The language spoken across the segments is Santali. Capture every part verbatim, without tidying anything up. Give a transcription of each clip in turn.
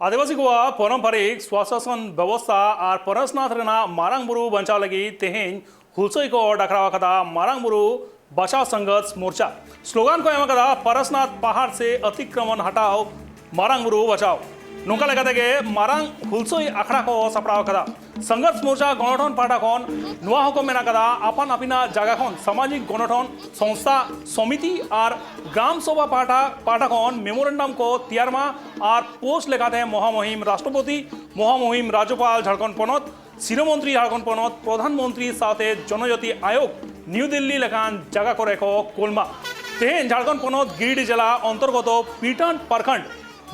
ᱟᱹᱫᱤᱵᱟᱹᱥᱤ ᱠᱚᱣᱟᱜ ᱯᱟᱨᱚᱢᱯᱟᱨᱤᱠ ᱥᱣᱟᱥᱟᱥᱚᱱ ᱵᱮᱵᱚᱥᱛᱷᱟ ᱟᱨ ᱯᱚᱨᱮᱥᱱᱟᱛᱷ ᱨᱮᱱᱟᱜ ᱢᱟᱨᱟᱝ ᱵᱩᱨᱩ ᱵᱟᱧᱪᱟᱣ ᱞᱟᱹᱜᱤᱫ ᱛᱮᱦᱮᱧ ᱦᱩᱞᱥᱟᱹᱭ ᱠᱚ ᱰᱟᱠᱨᱟᱣ ᱟᱠᱟᱫᱟ ᱢᱟᱨᱟᱝ ᱵᱩᱨᱩ ᱵᱟᱪᱟᱣ ᱥᱚᱝᱜᱷᱚᱨᱥ ᱢᱳᱨᱪᱟ᱾ ᱥᱞᱳᱜᱟᱱ ᱠᱚ ᱮᱢ ᱟᱠᱟᱫᱟ, ᱯᱚᱨᱮᱥᱱᱟᱛᱷ ᱯᱟᱦᱟᱲ ᱥᱮ ᱚᱛᱤᱠᱨᱚᱢᱚᱱ ᱦᱟᱴᱟᱣ, ᱢᱟᱨᱟᱝ ᱵᱩᱨᱩ ᱵᱟᱪᱟᱣ᱾ ᱱᱚᱝᱠᱟ ᱞᱮᱠᱟ ᱛᱮᱜᱮ ᱢᱟᱨᱟᱝ ᱦᱩᱞᱥᱟᱹᱭ ᱟᱠᱷᱲᱟ ᱠᱚ ᱥᱟᱯᱲᱟᱣ ᱟᱠᱟᱫᱟ᱾ ᱥᱚᱝᱜᱷᱚᱨᱥ ᱢᱳᱨᱪᱟ ᱜᱚᱱᱚᱴᱷᱚᱱ ᱯᱟᱦᱴᱟ ᱠᱷᱚᱱ ᱱᱚᱣᱟ ᱦᱚᱸᱠᱚ ᱢᱮᱱ ᱟᱠᱟᱫᱟ, ᱟᱯᱟᱱ ᱟᱹᱯᱤᱱᱟᱜ ᱡᱟᱭᱜᱟ ᱠᱷᱚᱱ ᱥᱟᱢᱟᱡᱤᱠ ᱜᱚᱱᱚᱴᱷᱚᱱ, ᱥᱚᱝᱥᱛᱷᱟ, ᱥᱚᱢᱤᱛᱤ ᱟᱨ ᱜᱨᱟᱢ ᱥᱚᱵᱷᱟ ᱯᱟᱦᱴᱟ, ᱯᱟᱦᱴᱟ ᱠᱷᱚᱱ ᱢᱮᱢᱳᱨᱮᱱᱰᱟᱢ ᱠᱚ ᱛᱮᱭᱟᱨ ᱢᱟ ᱟᱨ ᱯᱳᱥᱴ ᱞᱮᱠᱟᱛᱮ ᱢᱚᱦᱟᱢᱚᱦᱤᱢ ᱨᱟᱥᱴᱨᱚᱯᱚᱛᱤ, ᱢᱚᱦᱟᱢᱚᱦᱤᱢ ᱨᱟᱡᱽᱡᱚᱯᱟᱞ ᱡᱷᱟᱲᱠᱷᱚᱸᱰ ᱯᱚᱱᱚᱛ, ᱥᱤᱨᱟᱹ ᱢᱚᱱᱛᱨᱤ ᱡᱷᱟᱲᱠᱷᱚᱸᱰ ᱯᱚᱱᱚᱛ, ᱯᱨᱚᱫᱷᱟᱱ ᱢᱚᱱᱛᱨᱤ ᱥᱟᱶᱛᱮ ᱡᱚᱱᱚᱡᱟᱛᱤ ᱟᱭᱳᱜᱽ ᱱᱤᱭᱩ ᱫᱤᱞᱞᱤ ᱞᱮᱠᱟᱱ ᱡᱟᱭᱜᱟ ᱠᱚᱨᱮ ᱠᱚ ᱠᱳᱞ ᱢᱟ᱾ ᱛᱮᱦᱮᱧ ᱡᱷᱟᱲᱠᱷᱚᱸᱰ ᱯᱚᱱᱚᱛ ᱜᱤᱨᱤᱰᱤ ᱡᱮᱞᱟ ᱚᱱᱛᱚᱨᱜᱚᱛᱚ ᱯᱤᱴᱟᱱ ᱯᱨᱚᱠᱷᱚᱸᱰ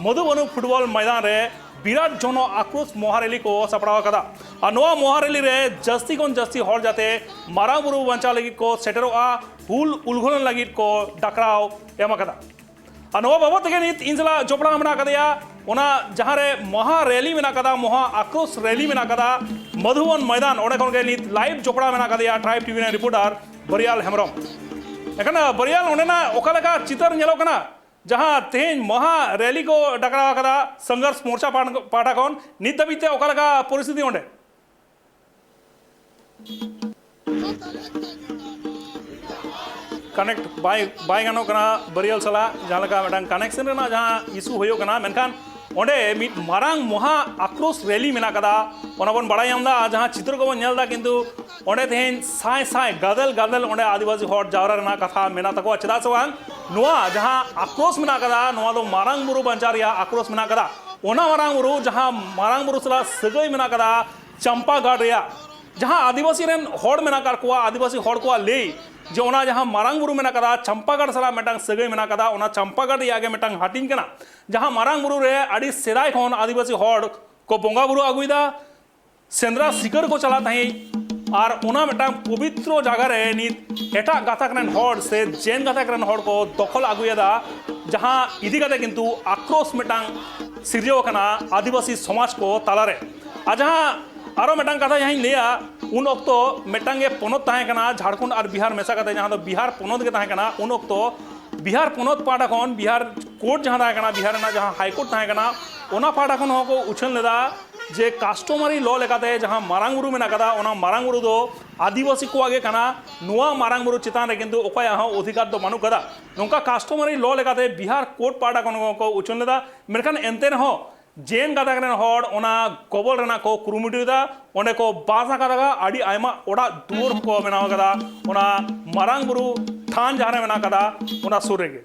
ᱢᱚᱫᱷᱩᱵᱚᱱᱩ ᱯᱷᱩᱴᱵᱚᱞ ᱢᱚᱭᱫᱟᱱ ᱨᱮ ᱵᱤᱨᱟᱴ ᱡᱚᱱᱚ ᱟᱠᱨᱳᱥ ᱢᱚᱦᱟᱨᱮᱞᱤ ᱠᱚ ᱥᱟᱯᱲᱟᱣ ᱟᱠᱟᱫᱟ᱾ ᱟᱨ ᱱᱚᱣᱟ ᱢᱚᱦᱟᱨᱮᱞᱤ ᱨᱮ ᱡᱟᱹᱥᱛᱤ ᱠᱷᱚᱱ ᱡᱟᱹᱥᱛᱤ ᱦᱚᱲ ᱡᱟᱛᱮ ᱢᱟᱨᱟᱝ ᱵᱩᱨᱩ ᱵᱟᱧᱪᱟᱣ ᱞᱟᱹᱜᱤᱫ ᱠᱚ ᱥᱮᱴᱮᱨᱚᱜᱼᱟ, ᱦᱩᱞ ᱩᱞᱜᱷᱚᱱ ᱞᱟᱹᱜᱤᱫ ᱠᱚ ᱰᱟᱠᱨᱟᱣ ᱮᱢ ᱟᱠᱟᱫᱟ᱾ ᱟᱨ ᱱᱚᱣᱟ ᱵᱟᱵᱚᱫ ᱛᱮᱜᱮ ᱱᱤᱛ ᱤᱧ ᱥᱟᱞᱟᱜ ᱡᱚᱯᱲᱟᱣ ᱢᱮᱱᱟᱜ ᱟᱠᱟᱫᱮᱭᱟ, ᱚᱱᱟ ᱡᱟᱦᱟᱸ ᱨᱮ ᱢᱚᱦᱟ ᱨᱮᱞᱤ ᱢᱮᱱᱟᱜ ᱟᱠᱟᱫᱟ, ᱢᱚᱦᱟ ᱟᱠᱨᱳᱥ ᱨᱮᱞᱤ ᱢᱮᱱᱟᱜ ᱟᱠᱟᱫᱟ ᱢᱚᱫᱷᱩᱵᱚᱱ ᱢᱚᱭᱫᱟᱱ, ᱚᱸᱰᱮ ᱠᱷᱚᱱ ᱜᱮ ᱱᱤᱛ ᱞᱟᱭᱤᱵᱷ ᱡᱚᱯᱲᱟᱣ ᱢᱮᱱᱟᱜ ᱟᱠᱟᱫᱮᱭᱟ ᱴᱨᱟᱭᱤᱵᱽ ᱴᱤᱵᱷᱤ ᱨᱮᱱ ᱨᱤᱯᱳᱨᱴᱟᱨ ᱵᱟᱨᱤᱭᱟᱞ ᱦᱮᱢᱵᱨᱚᱢ᱾ ᱮᱱᱠᱷᱟᱱ ᱵᱟᱨᱤᱭᱟᱞ, ᱚᱸᱰᱮᱱᱟᱜ ᱚᱠᱟ ᱞᱮᱠᱟ ᱪᱤᱛᱟᱹᱨ ᱧᱮᱞᱚᱜ ᱠᱟᱱᱟ, ᱡᱟᱦᱟᱸ ᱛᱮᱦᱮᱧ ᱢᱚᱦᱟ ᱨᱮᱞᱤ ᱠᱚ ᱰᱟᱠᱨᱟᱣ ᱟᱠᱟᱫᱟ ᱥᱚᱝᱜᱷᱚᱨᱥ ᱢᱳᱨᱪᱟ ᱯᱟᱦᱴᱟ ᱠᱷᱚᱱ, ᱱᱤᱛ ᱫᱷᱟᱹᱵᱤᱡ ᱛᱮ ᱚᱠᱟ ᱞᱮᱠᱟ ᱯᱚᱨᱤᱥᱛᱷᱤᱛᱤ ᱚᱸᱰᱮ? ᱠᱟᱱᱮᱠᱴ ᱵᱟᱭ, ᱵᱟᱭ ᱜᱟᱱᱚᱜ ᱠᱟᱱᱟ ᱵᱟᱨᱤᱭᱟᱞ ᱥᱟᱞᱟᱜ, ᱡᱟᱦᱟᱸ ᱞᱮᱠᱟ ᱢᱤᱫᱴᱟᱝ ᱠᱟᱱᱮᱠᱥᱚᱱ ᱨᱮᱱᱟᱜ ᱡᱟᱦᱟᱸ ᱤᱥᱩ ᱦᱩᱭᱩᱜ ᱠᱟᱱᱟ, ᱢᱮᱱᱠᱷᱟᱱ ᱚᱸᱰᱮ ᱢᱤᱫ ᱢᱟᱨᱟᱝ ᱢᱚᱦᱟ ᱟᱠᱨᱳᱥ ᱨᱮᱞᱤ ᱢᱮᱱᱟᱜ ᱠᱟᱫᱟ, ᱚᱱᱟ ᱵᱚᱱ ᱵᱟᱲᱟᱭ ᱧᱟᱢ ᱮᱫᱟ᱾ ᱟᱨ ᱡᱟᱦᱟᱸ ᱪᱤᱛᱟᱹᱨ ᱠᱚᱵᱚᱱ ᱧᱮᱞ ᱮᱫᱟ, ᱠᱤᱱᱛᱩ ᱚᱸᱰᱮ ᱛᱮᱦᱮᱧ ᱥᱟᱭ ᱥᱟᱭ ᱜᱟᱫᱮᱞ ᱜᱟᱫᱮᱞ ᱚᱸᱰᱮ ᱟᱹᱫᱤᱵᱟᱹᱥᱤ ᱦᱚᱲ ᱡᱟᱣᱨᱟ ᱨᱮᱱᱟᱜ ᱠᱟᱛᱷᱟ ᱢᱮᱱᱟᱜ ᱛᱟᱠᱚᱣᱟ᱾ ᱪᱮᱫᱟᱜ ᱥᱮ ᱵᱟᱝ, ᱱᱚᱣᱟ ᱡᱟᱦᱟᱸ ᱟᱠᱨᱳᱥ ᱢᱮᱱᱟᱜ ᱠᱟᱫᱟ, ᱱᱚᱣᱟ ᱫᱚ ᱢᱟᱨᱟᱝ ᱵᱩᱨᱩ ᱵᱟᱧᱪᱟᱣ ᱨᱮᱭᱟᱜ ᱟᱠᱨᱳᱥ ᱢᱮᱱᱟᱜ ᱠᱟᱫᱟ᱾ ᱚᱱᱟ ᱢᱟᱨᱟᱝ ᱵᱩᱨᱩ, ᱡᱟᱦᱟᱸ ᱢᱟᱨᱟᱝ ᱵᱩᱨᱩ ᱥᱟᱞᱟᱜ ᱥᱟᱹᱜᱟᱹᱭ ᱢᱮᱱᱟᱜ ᱠᱟᱫᱟ ᱪᱟᱢᱯᱟᱜᱟᱲ ᱨᱮᱭᱟᱜ, ᱡᱟᱦᱟᱸ ᱟᱹᱫᱤᱵᱟᱹᱥᱤ ᱨᱮᱱ ᱦᱚᱲ ᱢᱮᱱᱟᱜ ᱟᱠᱟᱫ ᱠᱚᱣᱟ, ᱟᱹᱫᱤᱵᱟᱹᱥᱤ ᱦᱚᱲ ᱠᱚᱣᱟᱜ ᱞᱟᱹᱭ ᱡᱮ ᱚᱱᱟ ᱡᱟᱦᱟᱸ ᱢᱟᱨᱟᱝ ᱵᱩᱨᱩ ᱢᱮᱱᱟᱜ ᱠᱟᱫᱟ, ᱪᱟᱢᱯᱟᱜᱟᱲ ᱥᱟᱞᱟᱜ ᱢᱤᱫᱴᱟᱝ ᱥᱟᱹᱜᱟᱹᱭ ᱢᱮᱱᱟᱜ ᱠᱟᱫᱟ, ᱚᱱᱟ ᱪᱟᱢᱯᱟᱜᱟᱲ ᱨᱮᱭᱟᱜ ᱜᱮ ᱢᱤᱫᱴᱟᱝ ᱦᱟᱹᱴᱤᱧ ᱠᱟᱱᱟ, ᱡᱟᱦᱟᱸ ᱢᱟᱨᱟᱝ ᱵᱩᱨᱩ ᱨᱮ ᱟᱹᱰᱤ ᱥᱮᱫᱟᱭ ᱠᱷᱚᱱ ᱟᱹᱫᱤᱵᱟᱹᱥᱤ ᱦᱚᱲ ᱠᱚ ᱵᱚᱸᱜᱟ ᱵᱩᱨᱩ ᱟᱹᱜᱩᱭᱮᱫᱟ, ᱥᱮᱸᱫᱽᱨᱟ ᱥᱤᱠᱟᱹᱨ ᱠᱚ ᱪᱟᱞᱟᱜ ᱛᱟᱦᱮᱸᱫ᱾ ᱟᱨ ᱚᱱᱟ ᱢᱤᱫᱴᱟᱝ ᱯᱚᱵᱤᱛᱨᱚ ᱡᱟᱭᱜᱟ ᱨᱮ ᱱᱤᱛ ᱮᱴᱟᱜ ᱜᱟᱛᱟᱠ ᱨᱮᱱ ᱦᱚᱲ ᱥᱮ ᱡᱮᱱ ᱜᱟᱛᱟᱠ ᱨᱮᱱ ᱦᱚᱲ ᱠᱚ ᱫᱚᱠᱷᱚᱞ ᱟᱹᱜᱩᱭᱮᱫᱟ, ᱡᱟᱦᱟᱸ ᱤᱫᱤ ᱠᱟᱛᱮ ᱠᱤᱱᱛᱩ ᱟᱠᱨᱳᱥ ᱢᱤᱫᱴᱟᱝ ᱥᱤᱨᱡᱟᱹᱣ ᱟᱠᱟᱱᱟ ᱟᱹᱫᱤᱵᱟᱹᱥᱤ ᱥᱚᱢᱟᱡᱽ ᱠᱚ ᱛᱟᱞᱟᱨᱮ᱾ ᱟᱨ ᱡᱟᱦᱟᱸ ᱟᱨᱚ ᱢᱤᱫᱴᱟᱝ ᱠᱟᱛᱷᱟ ᱡᱟᱦᱟᱸᱧ ᱞᱟᱹᱭᱟ, ᱩᱱ ᱚᱠᱛᱚ ᱢᱤᱫᱴᱟᱝ ᱜᱮ ᱯᱚᱱᱚᱛ ᱛᱟᱦᱮᱸ ᱠᱟᱱᱟ ᱡᱷᱟᱲᱠᱷᱚᱸᱰ ᱟᱨ ᱵᱤᱦᱟᱨ ᱢᱮᱥᱟ ᱠᱟᱛᱮ, ᱡᱟᱦᱟᱸ ᱫᱚ ᱵᱤᱦᱟᱨ ᱯᱚᱱᱚᱛ ᱜᱮ ᱛᱟᱦᱮᱸ ᱠᱟᱱᱟ᱾ ᱩᱱ ᱚᱠᱛᱚ ᱵᱤᱦᱟᱨ ᱯᱚᱱᱚᱛ ᱯᱟᱦᱴᱟ ᱠᱷᱚᱱ ᱵᱤᱦᱟᱨ ᱠᱳᱨᱴ ᱡᱟᱦᱟᱸ ᱛᱟᱦᱮᱸ ᱠᱟᱱᱟ, ᱵᱤᱦᱟᱨ ᱨᱮᱱᱟᱜ ᱡᱟᱦᱟᱸ ᱦᱟᱭ ᱠᱳᱨᱴ ᱛᱟᱦᱮᱸ ᱠᱟᱱᱟ, ᱚᱱᱟ ᱯᱟᱦᱴᱟ ᱠᱷᱚᱱ ᱦᱚᱸᱠᱚ ᱩᱪᱷᱟᱹᱱ ᱞᱮᱫᱟ ᱡᱮ customary law ᱞᱮᱠᱟᱛᱮ ᱡᱟᱦᱟᱸ ᱢᱟᱨᱟᱝ ᱵᱩᱨᱩ ᱢᱮᱱᱟᱜ ᱠᱟᱫᱟ, ᱚᱱᱟ ᱢᱟᱨᱟᱝ ᱵᱩᱨᱩ ᱫᱚ ᱟᱹᱫᱤᱵᱟᱹᱥᱤ ᱠᱚᱣᱟᱜ ᱜᱮ ᱠᱟᱱᱟ᱾ ᱱᱚᱣᱟ ᱢᱟᱨᱟᱝ ᱵᱩᱨᱩ ᱪᱮᱛᱟᱱ ᱨᱮ ᱠᱤᱱᱛᱩ ᱚᱠᱚᱭᱟᱜ ᱦᱚᱸ ᱚᱫᱷᱤᱠᱟᱨ ᱫᱚ ᱵᱟᱹᱱᱩᱜ ᱠᱟᱫᱟ᱾ ᱱᱚᱝᱠᱟ customary law ᱞᱮᱠᱟᱛᱮ ᱵᱤᱦᱟᱨ court ᱯᱟᱦᱴᱟ ᱠᱷᱚᱱ ᱦᱚᱸᱠᱚ ᱩᱪᱷᱟᱹᱱ ᱞᱮᱫᱟ᱾ ᱢᱮᱱᱠᱷᱟᱱ ᱮᱱᱛᱮ ᱨᱮᱦᱚᱸ ᱡᱮᱱ ᱜᱟᱛᱟᱠ ᱨᱮᱱ ᱦᱚᱲ ᱚᱱᱟ ᱜᱚᱵᱚᱞ ᱨᱮᱱᱟᱜ ᱠᱚ ᱠᱩᱨᱩᱢᱩᱴᱩᱭᱮᱫᱟ᱾ ᱚᱸᱰᱮ ᱠᱚ ᱵᱟᱥ ᱟᱠᱟᱫᱟ, ᱟᱹᱰᱤ ᱟᱭᱢᱟ ᱚᱲᱟᱜ ᱫᱩᱣᱟᱹᱨ ᱠᱚ ᱵᱮᱱᱟᱣ ᱟᱠᱟᱫᱟ ᱚᱱᱟ ᱢᱟᱨᱟᱝ ᱵᱩᱨᱩ ᱛᱷᱟᱱ ᱡᱟᱦᱟᱸ ᱨᱮ ᱢᱮᱱᱟᱜ ᱟᱠᱟᱫᱟ, ᱚᱱᱟ ᱥᱩᱨ ᱨᱮᱜᱮ᱾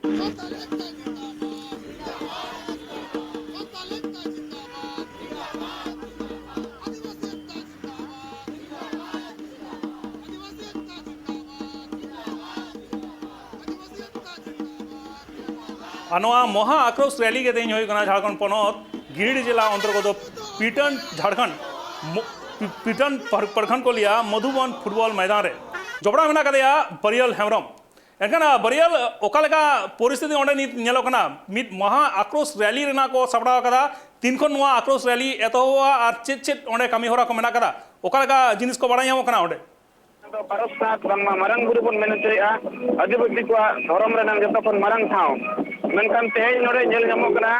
ᱟᱨ ᱱᱚᱣᱟ ᱢᱚᱦᱟ ᱟᱠᱨᱳᱥ ᱨᱮᱞᱤ ᱜᱮ ᱛᱮᱦᱮᱧ ᱦᱩᱭᱩᱜ ᱠᱟᱱᱟ ᱡᱷᱟᱲᱠᱷᱚᱸᱰ ᱯᱚᱱᱚᱛ ᱜᱤᱨᱤᱰᱤ ᱡᱮᱞᱟ ᱚᱱᱛᱚᱨᱜᱚᱛᱚ ᱯᱤᱴᱟᱱ ᱡᱷᱟᱲᱠᱷᱚᱸᱰ ᱢᱚ-, ᱯᱤ-, ᱯᱤᱴᱟᱱ ᱯᱟᱨ-, ᱯᱨᱚᱠᱷᱚᱸᱰ ᱠᱚ ᱞᱟᱹᱭᱟ ᱢᱚᱫᱷᱩᱵᱚᱱ ᱯᱷᱩᱴᱵᱚᱞ ᱢᱚᱭᱫᱟᱱ ᱨᱮ ᱡᱚᱯᱲᱟᱣ ᱢᱮᱱᱟᱜ ᱠᱟᱫᱮᱭᱟ ᱵᱟᱹᱨᱤᱭᱟᱹᱞ ᱦᱮᱢᱵᱨᱚᱢ᱾ ᱮᱱᱠᱷᱟᱱ, ᱟᱸ, ᱵᱟᱹᱨᱤᱭᱟᱹᱞ, ᱚᱠᱟ ᱞᱮᱠᱟ ᱯᱚᱨᱤᱥᱛᱷᱤᱛᱤ ᱚᱸᱰᱮ ᱱᱤᱛ ᱧᱮᱞᱚᱜ ᱠᱟᱱᱟ? ᱢᱤᱫ ᱢᱚᱦᱟ ᱟᱠᱨᱳᱥ ᱨᱮᱞᱤ ᱨᱮᱱᱟᱜ ᱠᱚ ᱥᱟᱯᱲᱟᱣ ᱠᱟᱫᱟ᱾ ᱛᱤᱱ ᱠᱷᱚᱱ ᱱᱚᱣᱟ ᱟᱠᱨᱳᱥ ᱨᱮᱞᱤ ᱮᱛᱚᱦᱚᱵᱚᱜᱼᱟ ᱟᱨ ᱪᱮᱫ ᱪᱮᱫ ᱚᱸᱰᱮ ᱠᱟᱹᱢᱤ ᱦᱚᱨᱟ ᱠᱚ ᱢᱮᱱᱟᱜ ᱠᱟᱫᱟ? ᱚᱠᱟ ᱞᱮᱠᱟ ᱡᱤᱱᱤᱥ ᱠᱚ ᱵᱟᱲᱟᱭ ᱧᱟᱢᱚᱜ ᱠᱟᱱᱟ ᱚᱸᱰᱮ? ᱫᱚ ᱯᱟᱨᱚᱥᱱᱟᱛᱷ ᱵᱟᱝᱢᱟ ᱢᱟᱨᱟᱝ ᱵᱩᱨᱩ ᱵᱚᱱ ᱢᱮᱱ ᱦᱚᱪᱚᱭᱮᱫᱼᱟ᱾ ᱟᱹᱫᱤᱵᱟᱹᱥᱤ ᱠᱚᱣᱟᱜ ᱫᱷᱚᱨᱚᱢ ᱨᱮᱱᱟᱜ ᱡᱚᱛᱚ ᱠᱷᱚᱱ ᱢᱟᱨᱟᱝ ᱴᱷᱟᱶ᱾ ᱢᱮᱱᱠᱷᱟᱱ ᱛᱮᱦᱮᱧ ᱱᱚᱰᱮ ᱧᱮᱞ ᱧᱟᱢᱚᱜ ᱠᱟᱱᱟ,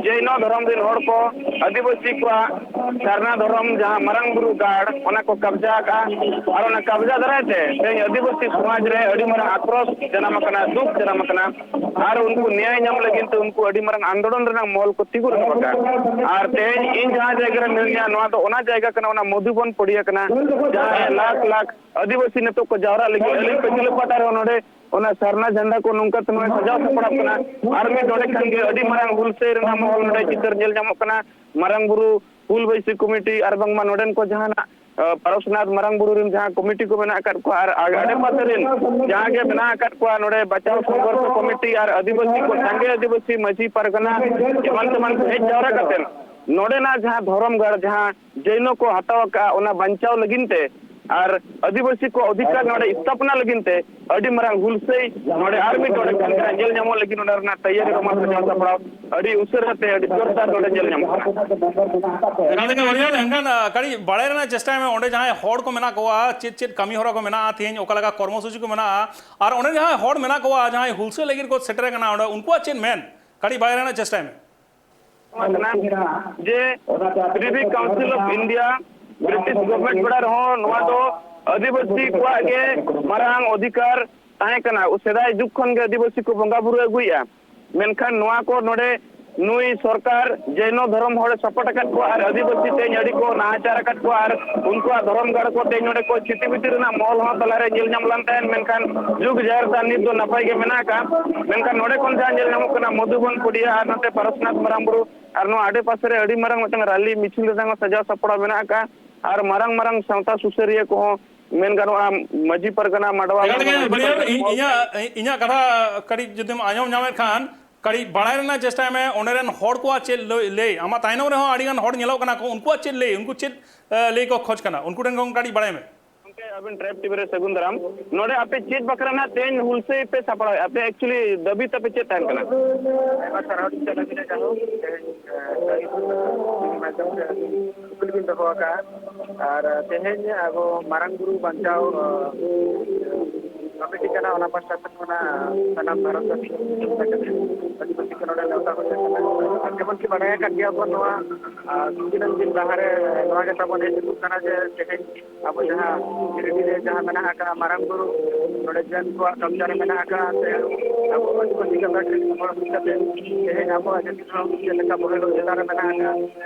ᱡᱮᱱᱚ ᱫᱷᱚᱨᱚᱢ ᱨᱮᱱ ᱦᱚᱲ ᱠᱚ ᱟᱹᱫᱤᱵᱟᱹᱥᱤ ᱠᱚᱣᱟᱜ ᱥᱟᱨᱱᱟ ᱫᱷᱚᱨᱚᱢ ᱡᱟᱦᱟᱸ ᱢᱟᱨᱟᱝ ᱵᱩᱨᱩ ᱜᱟᱲ, ᱚᱱᱟ ᱠᱚ ᱠᱟᱵᱽᱡᱟ ᱟᱠᱟᱫᱼᱟ᱾ ᱟᱨ ᱚᱱᱟ ᱠᱟᱵᱽᱡᱟ ᱫᱟᱨᱟᱭ ᱛᱮ ᱛᱮᱦᱮᱧ ᱟᱹᱫᱤᱵᱟᱹᱥᱤ ᱥᱚᱢᱟᱡᱽ ᱨᱮ ᱟᱹᱰᱤ ᱢᱟᱨᱟᱝ ᱟᱠᱨᱳᱥ ᱡᱟᱱᱟᱢ ᱟᱠᱟᱱᱟ, ᱫᱩᱠ ᱡᱟᱱᱟᱢ ᱟᱠᱟᱱᱟ᱾ ᱟᱨ ᱩᱱᱠᱩ ᱱᱮᱭᱟᱭ ᱧᱟᱢ ᱞᱟᱹᱜᱤᱫ ᱛᱮ ᱩᱱᱠᱩ ᱟᱹᱰᱤ ᱢᱟᱨᱟᱝ ᱟᱱᱫᱳᱞᱚᱱ ᱨᱮᱱᱟᱜ ᱢᱚᱦᱚᱞ ᱠᱚ ᱛᱤᱸᱜᱩ ᱨᱟᱠᱟᱵ ᱟᱠᱟᱫᱼᱟ᱾ ᱟᱨ ᱛᱮᱦᱮᱧ ᱤᱧ ᱡᱟᱦᱟᱸ ᱡᱟᱭᱜᱟ ᱨᱮ ᱢᱤᱱᱟᱹᱧᱟ, ᱱᱚᱣᱟ ᱫᱚ ᱚᱱᱟ ᱡᱟᱭᱜᱟ ᱠᱟᱱᱟ, ᱚᱱᱟ ᱢᱚᱫᱷᱩᱵᱚᱱ ᱯᱚᱲᱤᱭᱟ ᱠᱟᱱᱟ, ᱡᱟᱦᱟᱸ ᱨᱮ ᱞᱟᱠᱷ ᱞᱟᱠᱷ ᱟᱹᱫᱤᱵᱟᱹᱥᱤ ᱱᱤᱛᱚᱜ ᱠᱚ ᱡᱟᱣᱨᱟᱜ ᱞᱟᱹᱜᱤᱫ᱾ ᱟᱹᱞᱤᱧ ᱯᱟᱹᱪᱷᱞᱟᱹ ᱯᱟᱦᱴᱟ ᱨᱮᱦᱚᱸ ᱱᱚᱰᱮ ᱚᱱᱟ ᱥᱟᱨᱱᱟ ᱡᱷᱟᱱᱰᱟ ᱠᱚ ᱱᱚᱝᱠᱟ ᱛᱮ ᱱᱚᱜᱼᱚᱭ ᱥᱟᱡᱟᱣ ᱥᱟᱯᱲᱟᱣ ᱠᱟᱱᱟ᱾ ᱟᱨ ᱢᱤᱫ ᱱᱚᱰᱮ ᱠᱷᱟᱱ ᱜᱮ ᱟᱹᱰᱤ ᱢᱟᱨᱟᱝ ᱦᱩᱞᱥᱟᱹᱭ ᱨᱮᱱᱟᱜ ᱢᱚᱦᱚᱞ ᱱᱚᱰᱮ ᱪᱤᱛᱟᱹᱨ ᱧᱮᱞ ᱧᱟᱢᱚᱜ ᱠᱟᱱᱟ᱾ ᱢᱟᱨᱟᱝ ᱵᱩᱨᱩ ᱦᱩᱞ ᱵᱟᱹᱭᱥᱤ ᱠᱚᱢᱤᱴᱤ ᱟᱨ ᱵᱟᱝᱢᱟ ᱱᱚᱰᱮᱱ ᱠᱚ ᱡᱟᱦᱟᱱᱟᱜ, ᱟᱸ, ᱯᱟᱨᱚᱥᱱᱟᱛᱷ ᱢᱟᱨᱟᱝ ᱵᱩᱨᱩ ᱨᱮᱱ ᱡᱟᱦᱟᱸ ᱠᱚᱢᱤᱴᱤ ᱠᱚ ᱢᱮᱱᱟᱜ ᱟᱠᱟᱫ ᱠᱚᱣᱟ ᱟᱨ ᱟᱰᱮᱯᱟᱥᱮ ᱨᱮᱱ ᱡᱟᱦᱟᱸ ᱜᱮ ᱢᱮᱱᱟᱜ ᱟᱠᱟᱫ ᱠᱚᱣᱟ, ᱱᱚᱰᱮ ᱵᱟᱪᱟᱣ ᱥᱚᱝᱜᱷᱚᱨᱥᱚ ᱠᱚᱢᱤᱴᱤ ᱟᱨ ᱟᱹᱫᱤᱵᱟᱹᱥᱤ ᱠᱚ, ᱥᱟᱸᱜᱮ ᱟᱹᱫᱤᱵᱟᱹᱥᱤ ᱢᱟᱹᱡᱷᱤ ᱯᱟᱨᱜᱟᱱᱟ ᱮᱢᱟᱱ ᱛᱮᱢᱟᱱ ᱠᱚ ᱦᱮᱡ ᱡᱟᱣᱨᱟ ᱠᱟᱛᱮ ᱱᱚᱰᱮᱱᱟᱜ ᱡᱟᱦᱟᱸ ᱫᱷᱚᱨᱚᱢ ᱜᱟᱲ, ᱡᱟᱦᱟᱸ ᱡᱮᱱᱚ ᱠᱚ ᱦᱟᱛᱟᱣ ᱟᱠᱟᱫᱼᱟ, ᱚᱱᱟ ᱵᱟᱧᱪᱟᱣ ᱞᱟᱹᱜᱤᱫ ᱛᱮ ᱟᱨ ᱟᱹᱫᱤᱵᱟᱹᱥᱤ ᱠᱚ ᱚᱫᱷᱤᱠᱟᱨ ᱱᱚᱰᱮ ᱥᱛᱷᱟᱯᱚᱱᱟ ᱞᱟᱹᱜᱤᱫ ᱛᱮ ᱟᱹᱰᱤ ᱢᱟᱨᱟᱝ ᱦᱩᱞᱥᱟᱹᱭ ᱱᱚᱰᱮ ᱟᱨ ᱢᱤᱫ ᱱᱚᱰᱮ ᱠᱷᱟᱱ ᱧᱮᱞ ᱧᱟᱢᱚᱜ ᱞᱟᱹᱜᱤᱫ ᱱᱚᱰᱮ ᱨᱮᱱᱟᱜ ᱛᱮᱭᱟᱨᱤ ᱠᱚ ᱥᱟᱡᱟᱣ ᱥᱟᱯᱲᱟᱣ ᱟᱹᱰᱤ ᱩᱥᱟᱹᱨᱟ ᱛᱮ ᱟᱹᱰᱤ ᱡᱳᱨᱫᱟᱨ ᱱᱚᱰᱮ ᱧᱮᱞ ᱧᱟᱢᱚᱜ ᱠᱟᱱᱟ᱾ ᱮᱱᱠᱷᱟᱱ ᱵᱟᱹᱨᱭᱟᱹᱞ, ᱮᱱᱠᱷᱟᱱ, ᱟᱸ, ᱠᱟᱹᱴᱤᱡ ᱵᱟᱲᱟᱭ ᱨᱮᱱᱟᱜ ᱪᱮᱥᱴᱟᱭ ᱢᱮ, ᱚᱸᱰᱮ ᱡᱟᱦᱟᱸᱭ ᱦᱚᱲ ᱠᱚ ᱢᱮᱱᱟᱜ ᱠᱚᱣᱟ, ᱪᱮᱫ ᱪᱮᱫ ᱠᱟᱹᱢᱤ ᱦᱚᱨᱟ ᱠᱚ ᱢᱮᱱᱟᱜᱼᱟ, ᱛᱮᱦᱮᱧ ᱚᱠᱟ ᱞᱮᱠᱟ ᱠᱚᱨᱢᱚᱥᱩᱪᱤ ᱠᱚ ᱢᱮᱱᱟᱜᱼᱟ, ᱟᱨ ᱚᱸᱰᱮ ᱡᱟᱦᱟᱸᱭ ᱦᱚᱲ ᱢᱮᱱᱟᱜ ᱠᱚᱣᱟ, ᱡᱟᱦᱟᱸᱭ ᱦᱩᱞᱥᱟᱹᱭ ᱞᱟᱹᱜᱤᱫ ᱠᱚ ᱥᱮᱴᱮᱨ ᱟᱠᱟᱱᱟ, ᱚᱸᱰᱮ ᱩᱱᱠᱩᱣᱟᱜ ᱪᱮᱫ ᱢᱮᱱ? ᱠᱟᱹᱴᱤᱡ ᱵᱟᱲᱟᱭ ᱨᱮᱱᱟᱜ ᱪᱮᱥᱴᱟᱭ ᱢᱮ᱾ ᱠᱟᱱᱟ ᱡᱮ Privy Council of India, British government ᱵᱮᱲᱟ ᱨᱮᱦᱚᱸ ᱱᱚᱣᱟ ᱫᱚ ᱟᱹᱫᱤᱵᱟᱹᱥᱤ ᱠᱚᱣᱟᱜ ᱜᱮ ᱢᱟᱨᱟᱝ ᱚᱫᱷᱤᱠᱟᱨ ᱛᱟᱦᱮᱸ ᱠᱟᱱᱟ᱾ ᱥᱮᱫᱟᱭ ᱡᱩᱜᱽ ᱠᱷᱚᱱ ᱜᱮ ᱟᱹᱫᱤᱵᱟᱹᱥᱤ ᱠᱚ ᱵᱚᱸᱜᱟ ᱵᱩᱨᱩ ᱟᱹᱜᱩᱭᱮᱫᱼᱟ᱾ ᱢᱮᱱᱠᱷᱟᱱ ᱱᱚᱣᱟ ᱠᱚ ᱱᱚᱰᱮ ᱱᱩᱭ ᱥᱚᱨᱠᱟᱨ ᱡᱮᱱᱚ ᱫᱷᱚᱨᱚᱢ ᱦᱚᱲᱮ ᱥᱟᱯᱚᱴ ᱟᱠᱟᱫ ᱠᱚᱣᱟ ᱟᱨ ᱟᱹᱫᱤᱵᱟᱹᱥᱤ ᱛᱮᱧ ᱟᱹᱰᱤ ᱠᱚ ᱱᱟᱦᱟᱪᱟᱨ ᱟᱠᱟᱫ ᱠᱚᱣᱟ ᱟᱨ ᱩᱱᱠᱩᱣᱟᱜ ᱫᱷᱚᱨᱚᱢ ᱜᱟᱲ ᱠᱚ ᱛᱮᱧ ᱱᱚᱰᱮ ᱠᱚ ᱪᱷᱤᱛᱤ ᱵᱤᱛᱤ ᱨᱮᱱᱟᱜ ᱢᱚᱦᱚᱞ ᱦᱚᱸ ᱛᱟᱞᱟᱨᱮ ᱧᱮᱞ ᱧᱟᱢ ᱞᱮᱱ ᱛᱟᱦᱮᱸᱫ᱾ ᱢᱮᱱᱠᱷᱟᱱ ᱡᱩᱜᱽ ᱡᱟᱦᱮᱨ ᱛᱷᱟᱱ ᱱᱤᱛ ᱫᱚ ᱱᱟᱯᱟᱭ ᱜᱮ ᱢᱮᱱᱟᱜ ᱟᱠᱟᱫ᱾ ᱢᱮᱱᱠᱷᱟᱱ ᱱᱚᱰᱮ ᱠᱷᱚᱱ ᱡᱟᱦᱟᱸ ᱧᱮᱞ ᱧᱟᱢᱚᱜ ᱠᱟᱱᱟ, ᱢᱚᱫᱷᱩᱵᱚᱱ ᱯᱚᱰᱤᱭᱟ ᱟᱨ ᱱᱚᱛᱮ ᱯᱟᱨᱚᱥᱱᱟᱛᱷ ᱢᱟᱨᱟᱝ ᱵᱩᱨᱩ ᱟᱨ ᱱᱚᱣᱟ ᱟᱰᱮ ᱯᱟᱥᱮ ᱨᱮ ᱟᱹᱰᱤ ᱢᱟᱨᱟᱝ ᱢᱤᱫᱴᱟᱝ ᱨᱟᱞᱤ ᱢᱤᱪᱷᱤᱞ ᱨᱮᱱᱟᱜ ᱦᱚᱸ ᱥᱟᱡᱟᱣ ᱥᱟᱯᱲᱟᱣ ᱢᱮᱱᱟᱜ ᱟᱠᱟᱫ ᱟᱨ ᱢᱟᱨᱟᱝ ᱢᱟᱨᱟᱝ ᱥᱟᱶᱛᱟ ᱥᱩᱥᱟᱹᱨᱤᱭᱟᱹ ᱠᱚᱦᱚᱸ, ᱢᱮᱱ ᱜᱟᱱᱚᱜᱼᱟ, ᱢᱟᱹᱡᱷᱤ ᱯᱟᱨᱜᱟᱱᱟ ᱢᱟᱰᱣᱟ ᱮᱠᱟᱞ ᱛᱮᱜᱮ ᱢᱟᱹᱡᱷᱤ ᱵᱟᱹᱲᱤᱭᱟᱹ, ᱯᱟᱨᱜᱟᱱᱟ ᱤᱧ, ᱠᱚ ᱤᱧᱟᱹᱜ, ᱤᱧᱟᱹᱜ ᱠᱟᱛᱷᱟ ᱠᱟᱹᱴᱤᱡ ᱡᱩᱫᱤᱢ ᱟᱸᱡᱚᱢ ᱧᱟᱢᱮᱫ ᱠᱷᱟᱱ, ᱠᱟᱹᱴᱤᱡ ᱵᱟᱲᱟᱭ ᱨᱮᱱᱟᱜ ᱪᱮᱥᱴᱟᱭ ᱢᱮ, ᱚᱸᱰᱮ ᱨᱮᱱ ᱦᱚᱲ ᱠᱚᱣᱟᱜ ᱪᱮᱫ ᱞᱟᱹᱭ, ᱞᱟᱹᱭ? ᱟᱢᱟᱜ ᱛᱟᱭᱱᱚᱢ ᱨᱮᱦᱚᱸ ᱟᱹᱰᱤ ᱜᱟᱱ ᱦᱚᱲ ᱧᱮᱞᱚᱜ ᱠᱟᱱᱟ ᱠᱚ, ᱩᱱᱠᱩᱣᱟᱜ ᱪᱮᱫ ᱞᱟᱹᱭ? ᱩᱱᱠᱩ ᱪᱮᱫ, ᱮ, ᱞᱟᱹᱭ ᱠᱚ ᱠᱷᱚᱡᱽ ᱠᱟᱱᱟ? ᱩᱱᱠᱩ ᱴᱷᱮᱱ ᱠᱷᱚᱱ ᱠᱟᱹᱴᱤᱡ ᱵᱟᱲᱟᱭ ᱢᱮ᱾ ᱜᱚᱢᱠᱮ, ᱟᱹᱵᱤᱱ ᱴᱨᱟᱭᱤᱵᱽ ᱴᱤᱵᱷᱤ ᱨᱮ ᱥᱟᱹᱜᱩᱱ ᱫᱟᱨᱟᱢ᱾ ᱱᱚᱰᱮ ᱟᱯᱮ ᱪᱮᱫ ᱵᱟᱠᱷᱨᱟ ᱱᱟᱜ ᱛᱮᱦᱮᱧ ᱦᱩᱞᱥᱟᱹᱭ ᱯᱮ ᱥᱟᱯᱲᱟᱣᱮᱫᱼᱟ? ᱟᱯᱮ actually ᱫᱟᱹᱵᱤ ᱛᱟᱯᱮ ᱪᱮᱫ ᱛᱟᱦᱮᱱ ᱠᱟᱱᱟ? ᱟᱭᱢᱟ ᱥᱟᱨᱦᱟᱣ ᱞᱤᱧ ᱪᱟᱞ ᱟᱹᱵᱤᱱᱟ, ᱡᱟᱭᱦᱳᱠ, ᱛᱮᱦᱮᱧ, ᱮ, ᱴᱨᱟᱭᱤᱵᱽ ᱴᱤᱵᱷᱤ ᱢᱟᱫᱽᱫᱷᱚᱢ ᱛᱮ ᱟᱹᱵᱤᱱ ᱠᱩᱠᱞᱤ ᱵᱤᱱ ᱫᱚᱦᱚ ᱟᱠᱟᱫᱼᱟ᱾ ᱟᱨ ᱛᱮᱦᱮᱧ ᱟᱵᱚ ᱢᱟᱨᱟᱝ ᱵᱩᱨᱩ ᱵᱟᱧᱪᱟᱣ, ᱮ, ᱠᱚᱢᱤᱴᱤ ᱠᱟᱱᱟ, ᱚᱱᱟ ᱯᱟᱦᱴᱟ ᱥᱮᱫ ᱠᱷᱚᱱᱟᱜ ᱥᱟᱱᱟᱢ ᱵᱷᱟᱨᱚᱛ ᱵᱟᱹᱥᱤ ᱠᱚ ᱥᱮᱴᱮᱨ ᱠᱟᱛᱮ ᱟᱹᱫᱤᱵᱟᱹᱥᱤ ᱠᱚ ᱱᱚᱰᱮ ᱱᱮᱣᱛᱟ ᱦᱩᱭ ᱟᱠᱟᱱᱟ᱾ ᱟᱨ ᱡᱮᱢᱚᱱ ᱠᱤ ᱵᱟᱰᱟᱭ ᱟᱠᱟᱫ ᱜᱮᱭᱟ ᱵᱚᱱ, ᱱᱚᱣᱟ, ᱟᱨ ᱠᱤᱪᱷᱩ ᱫᱤᱱ ᱞᱟᱦᱟᱨᱮ ᱱᱚᱣᱟ ᱜᱮ ᱛᱟᱵᱚᱱ ᱦᱮᱡ ᱦᱤᱡᱩᱜ ᱠᱟᱱᱟ ᱡᱮ ᱛᱮᱦᱮᱧ ᱟᱵᱚ ᱡᱟᱦᱟᱸ ᱜᱤᱨᱤᱰᱤ ᱨᱮ ᱡᱟᱦᱟᱸ ᱢᱮᱱᱟᱜ ᱟᱠᱟᱫ ᱢᱟᱨᱟᱝ ᱵᱩᱨᱩ, ᱱᱚᱰᱮ ᱡᱮᱱ ᱠᱚᱣᱟᱜ ᱠᱟᱵᱽᱡᱟ ᱨᱮ ᱢᱮᱱᱟᱜ ᱟᱠᱟᱫ, ᱥᱮ ᱟᱵᱚ ᱟᱹᱫᱤᱵᱟᱹᱥᱤ ᱜᱟᱶᱛᱟ ᱨᱮᱱ ᱦᱚᱲ ᱦᱩᱭ ᱠᱟᱛᱮ ᱛᱮᱦᱮᱧ ᱟᱵᱚᱣᱟᱜ ᱡᱟᱹᱛᱤ ᱫᱷᱚᱨᱚᱢ ᱪᱮᱫ ᱞᱮᱠᱟ ᱵᱚᱦᱮᱞ ᱪᱮᱛᱟᱱ ᱨᱮ ᱢᱮᱱᱟᱜ ᱟᱠᱟᱫ,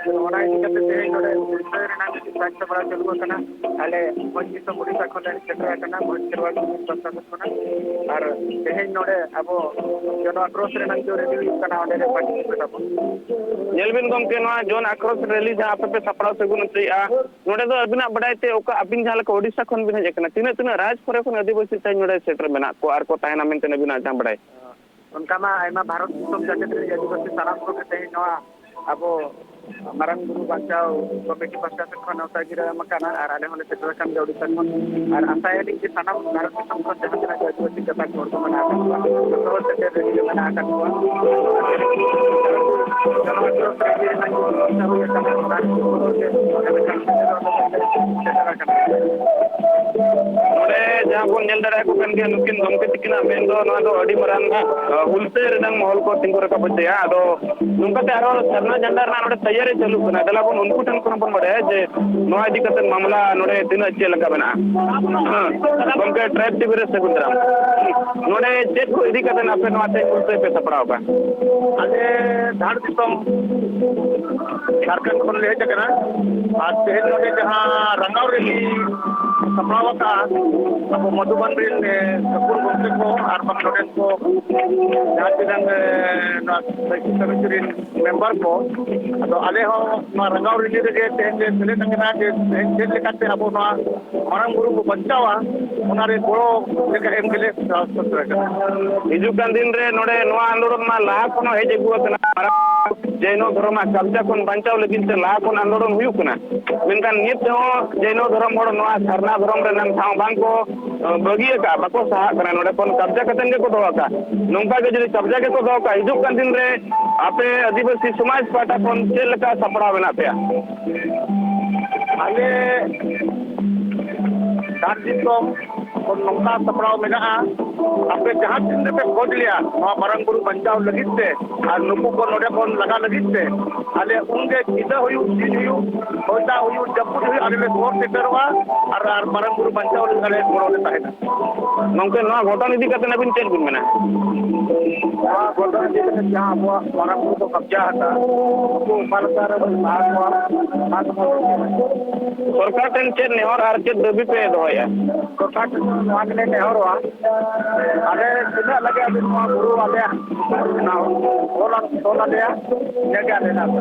ᱚᱱᱟ ᱤᱫᱤ ᱠᱟᱛᱮ ᱛᱮᱦᱮᱧ ᱱᱚᱰᱮ ᱵᱤᱥᱚᱭ ᱨᱮᱱᱟᱜ ᱢᱤᱫᱴᱤᱡ ᱥᱟᱡᱽ ᱥᱟᱯᱲᱟᱣ ᱪᱟᱹᱞᱩ ᱟᱠᱟᱱᱟ᱾ ᱟᱞᱮ ᱵᱷᱚᱸᱡᱽ ᱫᱤᱥᱚᱢ ᱳᱰᱤᱥᱟ ᱠᱷᱚᱱ ᱞᱮ ᱥᱮᱴᱮᱨ ᱟᱠᱟᱱᱟ, ᱵᱷᱚᱸᱡᱽ ᱠᱷᱮᱨᱣᱟᱲ ᱯᱟᱥᱴᱟ ᱥᱮᱫ ᱠᱷᱚᱱᱟᱜ᱾ ᱟᱨ ᱛᱮᱦᱮᱧ ᱱᱚᱰᱮ ᱟᱵᱚ ᱡᱚᱱ ᱟᱠᱨᱳᱥ ᱨᱮᱱᱟᱜ ᱡᱚ ᱨᱮᱞᱤ ᱦᱩᱭᱩᱜ ᱠᱟᱱᱟ, ᱚᱸᱰᱮ ᱞᱮ ᱯᱟᱨᱴᱤᱥᱤᱯᱮᱴ ᱟᱵᱚᱱ᱾ ᱧᱮᱞ ᱵᱤᱱ ᱜᱚᱢᱠᱮ, ᱱᱚᱣᱟ ᱡᱚᱱ ᱟᱠᱨᱳᱥ ᱨᱮᱞᱤ ᱡᱟᱦᱟᱸ ᱟᱯᱮ ᱯᱮ ᱥᱟᱯᱲᱟᱣ ᱥᱟᱹᱜᱩᱱ ᱦᱚᱪᱚᱭᱮᱫᱼᱟ, ᱱᱚᱰᱮ ᱫᱚ ᱟᱹᱵᱤᱱᱟᱜ ᱵᱟᱰᱟᱭ ᱛᱮ ᱚᱠᱟ, ᱟᱹᱵᱤᱱ ᱡᱟᱦᱟᱸ ᱞᱮᱠᱟ ᱳᱰᱤᱥᱟ ᱠᱷᱚᱱ ᱵᱤᱱ ᱦᱮᱡ ᱟᱠᱟᱱᱟ, ᱛᱤᱱᱟᱹᱜ ᱛᱤᱱᱟᱹᱜ ᱨᱟᱡᱽ ᱠᱚᱨᱮ ᱠᱷᱚᱱ ᱟᱹᱫᱤᱵᱟᱹᱥᱤ ᱛᱮᱦᱮᱧ ᱱᱚᱰᱮ ᱥᱮᱴᱮᱨ ᱢᱮᱱᱟᱜ ᱠᱚᱣᱟ ᱟᱨ ᱠᱚ ᱛᱟᱦᱮᱱᱟ ᱢᱮᱱᱛᱮ ᱟᱹᱵᱤᱱᱟᱜ ᱡᱟᱦᱟᱸ ᱵᱟᱰᱟᱭ? ᱚᱱᱠᱟ ᱢᱟ ᱟᱭᱢᱟ ᱵᱷᱟᱨᱚᱛ ᱫᱤᱥᱚᱢ ᱡᱟᱹᱛᱤ ᱨᱮᱱ ᱟᱹᱫᱤᱵᱟᱹᱥᱤ ᱥᱟᱱᱟᱢ ᱠᱚᱜᱮ ᱛᱮᱦᱮᱧ ᱱᱚᱣᱟ ᱟᱵᱚ ᱢᱟᱨᱟᱝ ᱵᱩᱨᱩ ᱵᱟᱧᱪᱟᱣ ᱠᱚᱢᱤᱴᱤ ᱯᱟᱦᱴᱟ ᱥᱮᱫ ᱠᱷᱚᱱ ᱱᱮᱣᱛᱟ ᱜᱤᱨᱟᱹ ᱮᱢ ᱟᱠᱟᱱᱟ ᱟᱨ ᱟᱞᱮ ᱦᱚᱸᱞᱮ ᱥᱮᱴᱮᱨ ᱟᱠᱟᱱ ᱜᱮᱭᱟ ᱳᱰᱤᱥᱟ ᱠᱷᱚᱱ᱾ ᱟᱨ ᱟᱥᱟᱭᱟᱞᱤᱧ ᱡᱮ ᱥᱟᱱᱟᱢ ᱵᱷᱟᱨᱚᱛ ᱫᱤᱥᱚᱢ ᱠᱷᱚᱱ ᱡᱟᱦᱟᱸ ᱛᱤᱱᱟᱹᱜ ᱜᱮ ᱟᱹᱫᱤᱵᱟᱹᱥᱤ ᱜᱟᱛᱟᱠ ᱦᱚᱲ ᱠᱚ ᱢᱮᱱᱟᱜ ᱟᱠᱟᱫ ᱠᱚᱣᱟ, ᱡᱚᱛᱚ ᱦᱚᱲ ᱥᱮᱴᱮᱨ ᱨᱮ ᱢᱮᱱᱟᱜ ᱟᱠᱟᱫ ᱠᱚᱣᱟ᱾ ᱡᱚᱱᱚᱜᱚᱛ ᱨᱮ ᱡᱮ ᱨᱮᱱᱟᱜ ᱦᱩᱭ ᱟᱠᱟᱱᱟ, ᱚᱱᱟ ᱥᱮᱴᱮᱨ ᱟᱠᱟᱱᱟ᱾ ᱱᱚᱰᱮ ᱡᱟᱦᱟᱸ ᱵᱚᱱ ᱧᱮᱞ ᱫᱟᱲᱮᱭᱟᱠᱚ ᱠᱟᱱ ᱜᱮᱭᱟ, ᱱᱩᱠᱤᱱ ᱜᱚᱢᱠᱮ ᱛᱤᱠᱤᱱᱟᱜ ᱢᱮᱱ ᱫᱚ ᱱᱚᱣᱟ ᱫᱚ ᱟᱹᱰᱤ ᱢᱟᱨᱟᱝ, ᱟ, ᱦᱩᱞᱥᱟᱹᱭ ᱨᱮᱱᱟᱜ ᱢᱚᱦᱚᱞ ᱠᱚ ᱛᱤᱸᱜᱩ ᱨᱟᱠᱟᱵ ᱦᱚᱪᱚᱭᱟ᱾ ᱟᱫᱚ ᱱᱚᱝᱠᱟᱛᱮ ᱟᱨᱦᱚᱸ ᱥᱟᱨᱱᱟ ᱡᱷᱟᱱᱰᱟ ᱨᱮᱱᱟᱜ ᱱᱚᱰᱮ ᱛᱮᱭᱟᱨᱤ ᱪᱟᱹᱞᱩᱜ ᱠᱟᱱᱟ᱾ ᱫᱮᱞᱟ ᱵᱚᱱ ᱩᱱᱠᱩ ᱴᱷᱮᱱ ᱠᱷᱚᱱ ᱵᱚᱱ ᱵᱟᱲᱟᱭᱟ ᱡᱮ ᱱᱚᱣᱟ ᱤᱫᱤ ᱠᱟᱛᱮ ᱢᱟᱢᱞᱟ ᱱᱚᱰᱮ ᱛᱤᱱᱟᱹᱜ ᱪᱮᱫ ᱞᱮᱠᱟ ᱢᱮᱱᱟᱜᱼᱟ᱾ ᱦᱮᱸ, ᱜᱚᱢᱠᱮ, ᱴᱨᱟᱭᱤᱵᱽ ᱴᱤᱵᱷᱤ ᱨᱮ ᱥᱟᱹᱜᱩᱱ ᱫᱟᱨᱟᱢ᱾ ᱱᱚᱰᱮ ᱪᱮᱫ ᱠᱚ ᱤᱫᱤ ᱠᱟᱛᱮ ᱟᱯᱮ ᱱᱚᱣᱟ ᱛᱮ ᱦᱩᱞᱥᱟᱹᱭ ᱯᱮ ᱥᱟᱯᱲᱟᱣ ᱟᱠᱟᱫ? ᱟᱞᱮ ᱫᱷᱟᱲ ᱫᱤᱥᱚᱢ ᱡᱷᱟᱲᱠᱷᱚᱸᱰ ᱠᱷᱚᱱ ᱞᱮ ᱦᱮᱡ ᱟᱠᱟᱱᱟ᱾ ᱟᱨ ᱛᱮᱦᱮᱧ ᱱᱚᱰᱮ ᱡᱟᱦᱟᱸ ᱨᱟᱸᱜᱟᱣ ᱨᱮᱞᱤ ᱥᱟᱯᱲᱟᱣ ᱟᱠᱟᱫᱼᱟ, ᱟᱵᱚ ᱢᱚᱫᱷᱩᱵᱚᱱ ᱨᱮᱱ, ᱮ, ᱜᱟᱹᱠᱷᱩᱲ ᱜᱚᱢᱠᱮ ᱠᱚ ᱟᱨ ᱵᱟᱝ ᱱᱚᱰᱮᱱ ᱠᱚ ᱡᱟᱦᱟᱸ ᱛᱤᱱᱟᱹᱜ, ᱮ, ᱱᱚᱣᱟ ᱥᱟᱹᱦᱤᱛ ᱥᱚᱢᱤᱛᱤ ᱨᱮᱱ ᱢᱮᱢᱵᱟᱨ ᱠᱚ, ᱟᱫᱚ ᱟᱞᱮ ᱦᱚᱸ ᱱᱚᱣᱟ ᱨᱟᱸᱜᱟᱣ ᱨᱮᱞᱤ ᱨᱮᱜᱮ ᱛᱮᱦᱮᱧ ᱞᱮ ᱥᱮᱞᱮᱫ ᱟᱠᱟᱱᱟ ᱡᱮ ᱛᱮᱦᱮᱧ ᱪᱮᱫ ᱞᱮᱠᱟᱛᱮ ᱟᱵᱚ ᱱᱚᱣᱟ ᱢᱟᱨᱟᱝ ᱵᱩᱨᱩ ᱵᱚ ᱵᱟᱧᱪᱟᱣᱟ, ᱚᱱᱟᱨᱮ ᱜᱚᱲᱚ ᱞᱮᱠᱟ ᱮᱢ ᱜᱮᱞᱮ ᱥᱟᱥᱛᱚ ᱥᱮᱴᱮᱨ ᱟᱠᱟᱱᱟ᱾ ᱦᱤᱡᱩᱜ ᱠᱟᱱ ᱫᱤᱱ ᱨᱮ ᱱᱚᱰᱮ ᱱᱚᱣᱟ ᱟᱱᱫᱳᱞᱚᱱ ᱢᱟ ᱞᱟᱦᱟ ᱠᱷᱚᱱ ᱦᱚᱸ ᱦᱮᱡ ᱟᱹᱜᱩ ᱟᱠᱟᱱᱟ᱾ ᱢᱟᱨᱟᱝ ᱡᱮᱱᱚ ᱫᱷᱚᱨᱚᱢᱟᱜ ᱠᱟᱵᱽᱡᱟ ᱠᱷᱚᱱ ᱵᱟᱧᱪᱟᱣ ᱞᱟᱹᱜᱤᱫ ᱛᱮ ᱞᱟᱦᱟ ᱠᱷᱚᱱ ᱟᱱᱫᱳᱞᱚᱱ ᱦᱩᱭᱩᱜ ᱠᱟᱱᱟ, ᱢᱮᱱᱠᱷᱟᱱ ᱱᱤᱛ ᱛᱮᱦᱚᱸ ᱡᱮᱱᱚ ᱫᱷᱚᱨᱚᱢ ᱦᱚᱲ ᱱᱚᱣᱟ ᱥᱟᱨᱱᱟ ᱫᱷᱚᱨᱚᱢ ᱨᱮᱱᱟᱜ ᱴᱷᱟᱶ ᱵᱟᱝ ᱠᱚ, ᱟᱸ, ᱵᱟᱹᱜᱤ ᱟᱠᱟᱫᱼᱟ, ᱵᱟᱠᱚ ᱥᱟᱦᱟᱜ ᱠᱟᱱᱟ᱾ ᱱᱚᱰᱮ ᱠᱷᱚᱱ ᱠᱟᱵᱽᱡᱟ ᱠᱟᱛᱮ ᱜᱮᱠᱚ ᱫᱚᱦᱚ ᱟᱠᱟᱫᱼᱟ᱾ ᱱᱚᱝᱠᱟ ᱜᱮ ᱡᱩᱫᱤ ᱠᱟᱵᱽᱡᱟ ᱜᱮᱠᱚ ᱫᱚᱦᱚ ᱠᱟᱜᱼᱟ, ᱦᱤᱡᱩᱜ ᱠᱟᱱ ᱫᱤᱱ ᱨᱮ ᱟᱯᱮ ᱟᱹᱫᱤᱵᱟᱹᱥᱤ ᱥᱚᱢᱟᱡᱽ ᱯᱟᱦᱴᱟ ᱠᱷᱚᱱ ᱪᱮᱫ ᱞᱮᱠᱟ ᱥᱟᱯᱲᱟᱣ ᱢᱮᱱᱟᱜ ᱯᱮᱭᱟ? ᱟᱞᱮ ᱫᱷᱟᱲ ᱫᱤᱥᱚᱢ ᱠᱷᱚᱱ ᱱᱚᱝᱠᱟ ᱥᱟᱯᱲᱟᱣ ᱢᱮᱱᱟᱜᱼᱟ, ᱟᱯᱮ ᱡᱟᱦᱟᱸ ᱛᱤᱱ ᱨᱮᱯᱮ ᱠᱷᱚᱡᱽ ᱞᱮᱭᱟ ᱱᱚᱣᱟ ᱢᱟᱨᱟᱝ ᱵᱩᱨᱩ ᱵᱟᱧᱪᱟᱣ ᱞᱟᱹᱜᱤᱫ ᱛᱮ ᱟᱨ ᱱᱩᱠᱩ ᱠᱚ ᱱᱚᱰᱮ ᱠᱷᱚᱱ ᱞᱟᱜᱟ ᱞᱟᱹᱜᱤᱫ ᱛᱮ, ᱟᱞᱮ ᱩᱱᱜᱮ ᱧᱤᱫᱟᱹ ᱦᱩᱭᱩᱜ, ᱥᱤᱧ ᱦᱩᱭᱩᱜ, ᱦᱚᱭ ᱫᱟᱜ ᱦᱩᱭᱩᱜ, ᱡᱟᱹᱯᱩᱫ ᱦᱩᱭᱩᱜ, ᱟᱞᱮ ᱞᱮ ᱥᱚᱦᱚᱨ ᱥᱮᱴᱮᱨᱚᱜᱼᱟ ᱟᱨ, ᱟᱨ ᱢᱟᱨᱟᱝ ᱵᱩᱨᱩ ᱵᱟᱧᱪᱟᱣ ᱞᱟᱹᱜᱤᱫ ᱟᱞᱮ ᱜᱚᱲᱚ ᱞᱮ ᱛᱟᱦᱮᱱᱟ᱾ ᱜᱚᱢᱠᱮ, ᱱᱚᱣᱟ ᱜᱷᱚᱴᱚᱱ ᱤᱫᱤ ᱠᱟᱛᱮ ᱟᱹᱵᱤᱱ ᱪᱮᱫ ᱵᱤᱱ ᱢᱮᱱᱟ? ᱱᱚᱣᱟ ᱜᱷᱚᱴᱚᱱ ᱤᱫᱤ ᱠᱟᱛᱮ ᱡᱟᱦᱟᱸ ᱟᱵᱚᱣᱟᱜ ᱢᱟᱨᱟᱝ ᱵᱩᱨᱩ ᱠᱚ ᱠᱟᱵᱽᱡᱟ ᱟᱠᱟᱫ, ᱩᱱᱠᱩ ᱚᱠᱟ ᱞᱮᱠᱟ ᱨᱮᱵᱚᱱ ᱥᱟᱦᱟ ᱠᱚᱣᱟ, ᱚᱱᱟ ᱠᱚᱵᱚᱱ ᱨᱤᱠᱟᱹᱭᱟ᱾ ᱥᱚᱨᱠᱟᱨ ᱴᱷᱮᱱ ᱪᱮᱫ ᱱᱮᱦᱚᱨ ᱟᱨ ᱪᱮᱫ ᱫᱟᱹᱵᱤ ᱯᱮ ᱫᱚᱦᱚᱭᱮᱫᱼᱟ? ᱥᱚᱨᱠᱟᱨ ᱴᱷᱮᱱ ᱱᱚᱣᱟ ᱜᱮᱞᱮ ᱱᱮᱦᱚᱨᱚᱜᱼᱟ, ᱟᱞᱮ ᱛᱤᱱᱟᱹᱜ ᱞᱟᱜᱮ ᱟᱵᱤᱱ ᱱᱚᱣᱟ ᱵᱩᱨᱩ ᱟᱞᱮᱭᱟᱜ ᱚᱱᱟ ᱚᱞ ᱟᱨ ᱛᱚᱞ ᱟᱞᱮᱭᱟ, ᱤᱱᱟᱹᱜᱮ ᱟᱞᱮ ᱱᱟᱜ᱾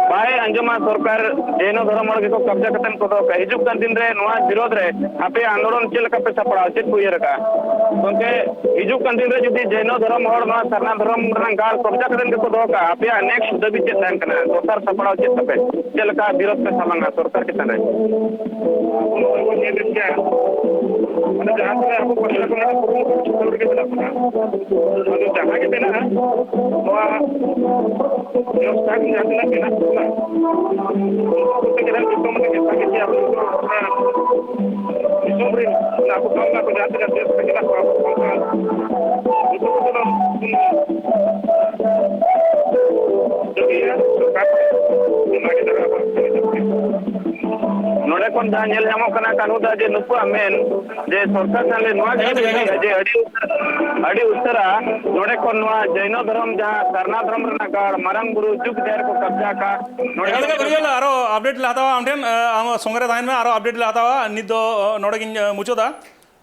ᱵᱟᱭ ᱟᱸᱡᱚᱢᱟ ᱥᱚᱨᱠᱟᱨ᱾ ᱡᱮᱱᱚ ᱫᱷᱚᱨᱚᱢ ᱦᱚᱲ ᱜᱮᱠᱚ ᱠᱟᱵᱽᱡᱟ ᱠᱟᱛᱮ ᱠᱚ ᱫᱚᱦᱚ ᱠᱟᱜᱼᱟ᱾ ᱦᱤᱡᱩᱜ ᱠᱟᱱ ᱫᱤᱱ ᱨᱮ ᱱᱚᱣᱟ ᱵᱤᱨᱳᱫᱷ ᱨᱮ ᱟᱯᱮᱭᱟᱜ ᱟᱱᱫᱳᱞᱚᱱ ᱪᱮᱫ ᱞᱮᱠᱟ ᱯᱮ ᱥᱟᱯᱲᱟᱣᱟ, ᱪᱮᱫ ᱯᱮ ᱩᱭᱦᱟᱹᱨ ᱟᱠᱟᱫᱼᱟ? ᱜᱚᱢᱠᱮ, ᱦᱤᱡᱩᱜ ᱠᱟᱱ ᱫᱤᱱ ᱨᱮ ᱡᱩᱫᱤ ᱡᱮᱱᱚ ᱫᱷᱚᱨᱚᱢ ᱦᱚᱲ ᱱᱚᱣᱟ ᱥᱟᱨᱱᱟ ᱫᱷᱚᱨᱚᱢ ᱨᱮᱱᱟᱜ ᱜᱟᱲ ᱠᱚᱵᱽᱡᱟ ᱠᱟᱛᱮ ᱜᱮᱠᱚ ᱫᱚᱦᱚ ᱠᱟᱜᱼᱟ, ᱟᱯᱮᱭᱟᱜ ᱱᱮᱠᱥᱴ ᱫᱟᱹᱵᱤ ᱪᱮᱫ ᱛᱟᱦᱮᱱ ᱠᱟᱱᱟ? ᱫᱚᱥᱟᱨ ᱥᱟᱯᱲᱟᱣ ᱪᱮᱫ ᱛᱟᱯᱮ? ᱪᱮᱫ ᱞᱮᱠᱟ ᱵᱤᱨᱳᱫᱷ ᱯᱮ ᱥᱟᱢᱟᱝᱟ ᱥᱚᱨᱠᱟᱨ ᱪᱮᱛᱟᱱ ᱨᱮ? ᱟᱵᱚ ᱱᱚᱜᱼᱚᱭ ᱵᱚᱱ ᱧᱮᱞᱮᱫ ᱜᱮᱭᱟ, ᱢᱟᱱᱮ ᱡᱟᱦᱟᱸ ᱛᱤᱱᱟᱹᱜ ᱟᱵᱚ ᱯᱟᱹᱦᱤᱞ ᱠᱷᱚᱱᱟᱜ ᱠᱩᱨᱩᱢᱩᱴᱩ ᱪᱷᱩᱴᱟᱹᱣ ᱨᱮᱜᱮ ᱢᱮᱱᱟᱜ ᱵᱚᱱᱟ᱾ ᱟᱫᱚ ᱡᱟᱦᱟᱸ ᱜᱮ ᱢᱮᱱᱟᱜᱼᱟ, ᱱᱚᱣᱟ ᱵᱮᱵᱽᱥᱟ ᱠᱚ ᱡᱟᱦᱟᱸ ᱛᱤᱱᱟᱹᱜ ᱢᱮᱱᱟᱜ ᱵᱚᱱᱟ, ᱩᱱᱠᱩ ᱠᱚᱛᱮ ᱜᱮ ᱱᱟᱜ ᱡᱚᱛᱚ ᱢᱟᱱᱮ ᱢᱮᱥᱟ ᱜᱮ ᱟᱵᱚ ᱚᱱᱟ ᱫᱤᱥᱚᱢ ᱨᱮ ᱟᱵᱚ ᱥᱟᱶᱛᱟ ᱠᱚ ᱡᱟᱦᱟᱸ ᱛᱤᱱᱟᱹᱜ ᱫᱮᱥ ᱨᱮ ᱢᱮᱱᱟᱜ ᱠᱚᱣᱟ, ᱟᱵᱚ ᱥᱟᱶᱛᱟ ᱡᱚᱛᱚ ᱠᱚᱛᱮ ᱵᱚᱱ ᱫᱟᱹᱵᱤᱭᱟ ᱥᱚᱨᱠᱟᱨ ᱴᱷᱮᱱ᱾ ᱚᱱᱟᱜᱮ ᱫᱟᱫᱟ ᱟᱵᱚᱣᱟᱜ ᱠᱟᱹᱢᱤ ᱫᱚ᱾ ᱱᱚᱰᱮ ᱠᱷᱚᱱ ᱡᱟᱦᱟᱸ ᱧᱮᱞ ᱧᱟᱢᱚᱜ ᱠᱟᱱᱟ, ᱠᱟᱹᱱᱦᱩ ᱫᱟ, ᱡᱮ ᱱᱩᱠᱩᱣᱟᱜ ᱢᱮᱱ ᱡᱮ ᱥᱚᱨᱠᱟᱨ ᱴᱷᱮᱱ ᱞᱮ ᱱᱚᱣᱟ ᱜᱮ ᱡᱟᱭᱜᱟ ᱯᱮ ᱟᱹᱯᱤᱞᱮᱜᱼᱟ ᱡᱟᱭᱜᱟ ᱡᱮ ᱟᱹᱰᱤ ᱩᱥᱟᱹᱨᱟ, ᱟᱹᱰᱤ ᱩᱥᱟᱹᱨᱟ ᱱᱚᱰᱮ ᱠᱷᱚᱱ ᱱᱚᱣᱟ ᱡᱚᱭᱱᱚ ᱫᱷᱚᱨᱚᱢ ᱡᱟᱦᱟᱸ ᱥᱟᱨᱱᱟ ᱫᱷᱚᱨᱚᱢ ᱨᱮᱱᱟᱜ ᱜᱟᱲ ᱢᱟᱨᱟᱝ ᱵᱩᱨᱩ ᱡᱩᱜᱽ ᱡᱟᱦᱮᱨ ᱠᱚ ᱠᱟᱵᱽᱡᱟ ᱟᱠᱟᱫ ᱱᱚᱰᱮ ᱮᱠᱟᱞ ᱜᱮ ᱵᱟᱹᱨᱭᱟᱹᱞ, ᱟᱨᱚ ᱟᱯᱰᱮᱴ ᱞᱮ ᱦᱟᱛᱟᱣᱟ ᱟᱢ ᱴᱷᱮᱱ᱾ ᱟᱢ ᱥᱚᱸᱜᱮ ᱨᱮ ᱛᱟᱦᱮᱱ ᱢᱮ, ᱟᱨᱚ ᱟᱯᱰᱮᱴ ᱞᱮ ᱦᱟᱛᱟᱣᱟ᱾ ᱱᱤᱛ ᱫᱚ ᱱᱚᱰᱮ ᱜᱤᱧ ᱢᱩᱪᱟᱹᱫᱟ᱾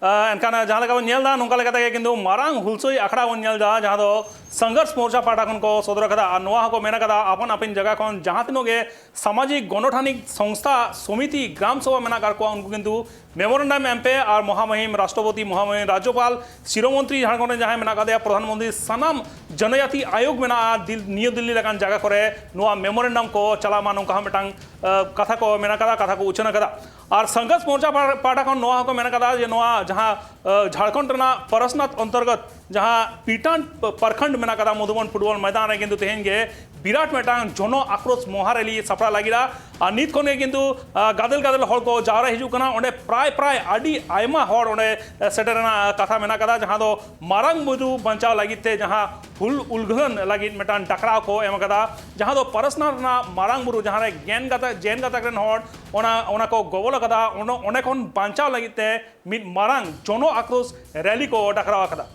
ᱮᱱᱠᱷᱟᱱ ᱡᱟᱦᱟᱸ ᱞᱮᱠᱟ ᱵᱚᱱ ᱧᱮᱞ ᱮᱫᱟ, ᱱᱚᱝᱠᱟ ᱞᱮᱠᱟ ᱛᱮᱜᱮ ᱠᱤᱱᱛᱩ ᱢᱟᱨᱟᱝ ᱦᱩᱞᱥᱟᱹᱭ ᱟᱠᱷᱲᱟ ᱵᱚᱱ ᱧᱮᱞ ᱮᱫᱟ, ᱡᱟᱦᱟᱸ ᱫᱚ ᱥᱚᱝᱜᱷᱚᱨᱥ ᱢᱳᱨᱪᱟ ᱯᱟᱦᱴᱟ ᱠᱷᱚᱱ ᱠᱚ ᱥᱚᱫᱚᱨ ᱟᱠᱟᱫᱟ᱾ ᱟᱨ ᱱᱚᱣᱟ ᱦᱚᱸᱠᱚ ᱢᱮᱱ ᱟᱠᱟᱫᱟ, ᱟᱯᱟᱱ ᱟᱹᱯᱤᱱ ᱡᱟᱭᱜᱟ ᱠᱷᱚᱱ ᱡᱟᱦᱟᱸ ᱛᱤᱱᱟᱹᱜ ᱜᱮ ᱥᱟᱢᱟᱡᱤᱠ ᱜᱚᱱᱚᱴᱷᱟᱱᱤᱠ ᱥᱚᱝᱥᱛᱷᱟ, ᱥᱚᱢᱤᱛᱤ, ᱜᱨᱟᱢ ᱥᱚᱵᱷᱟ ᱢᱮᱱᱟᱜ ᱟᱠᱟᱫ ᱠᱚᱣᱟ, ᱩᱱᱠᱩ ᱠᱤᱱᱛᱩ ᱢᱮᱢᱳᱨᱮᱱᱰᱟᱢ ᱮᱢ ᱯᱮ᱾ ᱟᱨ ᱢᱚᱦᱟᱢᱚᱦᱤᱢ ᱨᱟᱥᱴᱨᱚᱯᱚᱛᱤ, ᱢᱚᱦᱟᱢᱚᱦᱤᱢ ᱨᱟᱡᱽᱡᱚᱯᱟᱞ, ᱥᱤᱨᱟᱹ ᱢᱚᱱᱛᱨᱤ ᱡᱷᱟᱲᱠᱷᱚᱸᱰ ᱨᱮ ᱡᱟᱦᱟᱸᱭ ᱢᱮᱱᱟᱜ ᱟᱠᱟᱫᱮᱭᱟ, ᱯᱨᱚᱫᱷᱟᱱ ᱢᱚᱱᱛᱨᱤ, ᱥᱟᱱᱟᱢ ᱡᱚᱱᱚᱡᱟᱛᱤ ᱟᱭᱳᱜᱽ ᱢᱮᱱᱟᱜᱼᱟ ᱫᱤᱞ-, ᱱᱤᱭᱩ ᱫᱤᱞᱞᱤ ᱞᱮᱠᱟᱱ ᱡᱟᱭᱜᱟ ᱠᱚᱨᱮ, ᱱᱚᱣᱟ ᱢᱮᱢᱳᱨᱮᱱᱰᱟᱢ ᱠᱚ ᱪᱟᱞᱟᱜ ᱢᱟ, ᱱᱚᱝᱠᱟ ᱦᱚᱸ ᱢᱤᱫᱴᱟᱝ, ᱟ, ᱠᱟᱛᱷᱟ ᱠᱚ ᱢᱮᱱᱟᱜ ᱟᱠᱟᱫᱟ, ᱠᱟᱛᱷᱟ ᱠᱚ ᱩᱪᱷᱟᱹᱱ ᱟᱠᱟᱫᱟ᱾ ᱟᱨ ᱥᱚᱝᱜᱷᱚᱨᱥ ᱢᱳᱨᱪᱟ ᱯᱟᱦ-, ᱯᱟᱦᱴᱟ ᱠᱷᱚᱱ ᱱᱚᱣᱟ ᱦᱚᱸᱠᱚ ᱢᱮᱱ ᱟᱠᱟᱫᱟ ᱡᱮ ᱱᱚᱣᱟ ᱡᱟᱦᱟᱸ, ᱟ, ᱡᱷᱟᱲᱠᱷᱚᱸᱰ ᱨᱮᱱᱟᱜ ᱯᱟᱨᱟᱥᱱᱟᱛᱷ ᱚᱱᱛᱚᱨᱜᱚᱛ ᱡᱟᱦᱟᱸ ᱯᱤᱴᱟᱱ ᱯᱨᱚᱠᱷᱚᱸᱰ ᱢᱮᱱᱟᱜ ᱟᱠᱟᱫᱟ, ᱢᱚᱫᱷᱩᱵᱚᱱ ᱯᱷᱩᱴᱵᱚᱞ ᱢᱚᱭᱫᱟᱱ ᱨᱮ ᱠᱤᱱᱛᱩ ᱛᱮᱦᱮᱧ ᱜᱮ ᱵᱤᱨᱟᱴ ᱢᱤᱫᱴᱟᱝ ᱡᱚᱱᱚ ᱟᱠᱨᱳᱥ ᱢᱚᱦᱟ ᱨᱮᱞᱤ ᱥᱟᱯᱲᱟᱣ ᱞᱟᱹᱜᱤᱫ᱾ ᱟᱨ ᱱᱤᱛ ᱠᱷᱚᱱ ᱜᱮ ᱠᱤᱱᱛᱩ, ᱟ, ᱜᱟᱫᱮᱞ ᱜᱟᱫᱮᱞ ᱦᱚᱲ ᱠᱚ ᱡᱟᱣᱨᱟ ᱦᱤᱡᱩᱜ ᱠᱟᱱᱟ᱾ ᱚᱸᱰᱮ ᱯᱨᱟᱭ, ᱯᱨᱟᱭ ᱟᱹᱰᱤ ᱟᱭᱢᱟ ᱦᱚᱲ ᱚᱸᱰᱮ, ᱟ, ᱥᱮᱴᱮᱨ ᱨᱮᱱᱟᱜ ᱠᱟᱛᱷᱟ ᱢᱮᱱᱟᱜ ᱟᱠᱟᱫᱟ, ᱡᱟᱦᱟᱸ ᱫᱚ ᱢᱟᱨᱟᱝ ᱵᱩᱨᱩ ᱵᱟᱧᱪᱟᱣ ᱞᱟᱹᱜᱤᱫ ᱛᱮ ᱡᱟᱦᱟᱸ ᱦᱩᱞ ᱩᱞᱜᱷᱟᱹᱱ ᱞᱟᱹᱜᱤᱫ ᱢᱤᱫᱴᱟᱝ ᱰᱟᱠᱨᱟᱣ ᱠᱚ ᱮᱢ ᱟᱠᱟᱫᱟ, ᱡᱟᱦᱟᱸ ᱫᱚ ᱯᱟᱨᱟᱥᱱᱟᱛᱷ ᱨᱮᱱᱟᱜ ᱢᱟᱨᱟᱝ ᱵᱩᱨᱩ, ᱡᱟᱦᱟᱸ ᱨᱮ ᱜᱮᱱ ᱜᱟᱛᱟᱠ, ᱡᱮᱱ ᱜᱟᱛᱟᱠ ᱨᱮᱱ ᱦᱚᱲ ᱚᱱᱟ, ᱚᱱᱟ ᱠᱚ ᱜᱚᱵᱚᱞ ᱟᱠᱟᱫᱟ, ᱚᱱᱟ, ᱚᱸᱰᱮ ᱠᱷᱚᱱ ᱵᱟᱧᱪᱟᱣ ᱞᱟᱹᱜᱤᱫ ᱛᱮ ᱢᱤᱫ ᱢᱟᱨᱟᱝ ᱡᱚᱱᱚ ᱟᱠᱨᱳᱥ ᱨᱮᱞᱤ ᱠᱚ ᱰᱟᱠᱨᱟᱣ ᱟᱠᱟᱫᱟ᱾